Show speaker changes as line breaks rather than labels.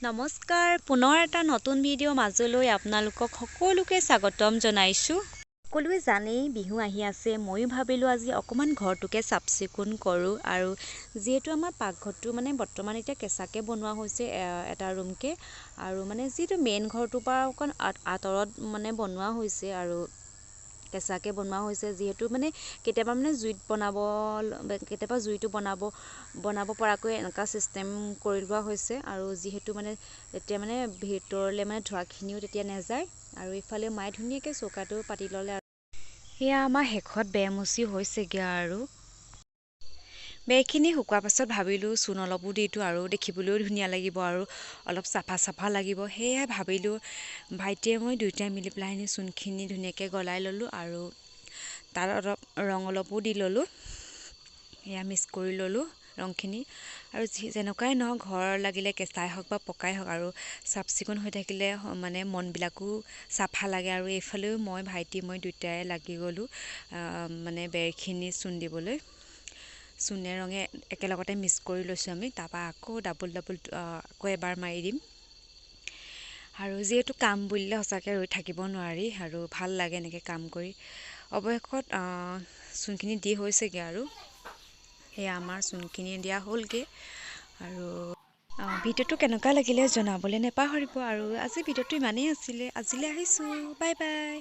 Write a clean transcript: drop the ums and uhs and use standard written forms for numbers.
নমস্কাৰ, পুনৰ এটা নতুন ভিডিঅ' মাজলৈ আপোনালোকক সকলোকে স্বাগতম জনাইছোঁ। সকলোৱে জানেই বিহু আহি আছে। ময়ো ভাবিলোঁ আজি অকণমান ঘৰটোকে চাফ চিকুণ কৰোঁ। আৰু যিহেতু আমাৰ পাকঘৰটো মানে বৰ্তমান এতিয়া কেঁচাকৈ বনোৱা হৈছে এটা ৰুমকৈ, আৰু মানে যিটো মেইন ঘৰটোৰ পৰা অকণ আঁতৰত মানে বনোৱা হৈছে আৰু কেঁচাকৈ বনোৱা হৈছে, যিহেতু মানে কেতিয়াবা মানে জুইত বনাব, কেতিয়াবা জুইটো বনাব বনাব পৰাকৈ এনেকুৱা ছিষ্টেম কৰি লোৱা হৈছে। আৰু যিহেতু মানে তেতিয়া মানে ভিতৰলৈ মানে ধোঁৱাখিনিও তেতিয়া নাযায়। আৰু ইফালে মায়ে ধুনীয়াকৈ চৌকাটো পাতি ল'লে। সেয়া আমাৰ শেষত বেৰ মুচি হৈছেগৈ। আৰু বেৰখিনি শুকোৱাৰ পাছত ভাবিলোঁ চূণ অলপো দি দিওঁ আৰু দেখিবলৈও ধুনীয়া লাগিব আৰু অলপ চাফা চাফা লাগিব। সেয়াই ভাবিলোঁ, ভাইটিয়ে মই দুয়োটাই মিলি পেলাই চূণখিনি ধুনীয়াকৈ গলাই ল'লোঁ আৰু তাত অলপ ৰং অলপো দি ল'লোঁ। সেয়া মিক্স কৰি ল'লোঁ ৰংখিনি। আৰু যেনেকুৱাই নহওক, ঘৰ লাগিলে কেঁচাই হওক বা পকাই হওক, আৰু চাফ চিকুণ হৈ থাকিলে মানে মনবিলাকো চাফা লাগে। আৰু এইফালেও মই ভাইটি মই দুয়োটাই লাগি গ'লোঁ মানে বেৰখিনি চূণ দিবলৈ। চূণে ৰঙে একেলগতে মিক্স কৰি লৈছোঁ আমি। তাৰপৰা আকৌ ডাবুল ডাবুল আকৌ এবাৰ মাৰি দিম। আৰু যিহেতু কাম বুলিলে সঁচাকৈ ৰৈ থাকিব নোৱাৰি আৰু ভাল লাগে এনেকৈ কাম কৰি। অৱশেষত চূণখিনি দি হৈছেগৈ আৰু সেয়া আমাৰ চূণখিনি দিয়া হ'লগৈ। আৰু ভিডিঅ'টো কেনেকুৱা লাগিলে জনাবলৈ নেপাহৰিব। আৰু আজি ভিডিঅ'টো ইমানেই আছিলে। আজিলৈ আহিছোঁ, বাই বাই।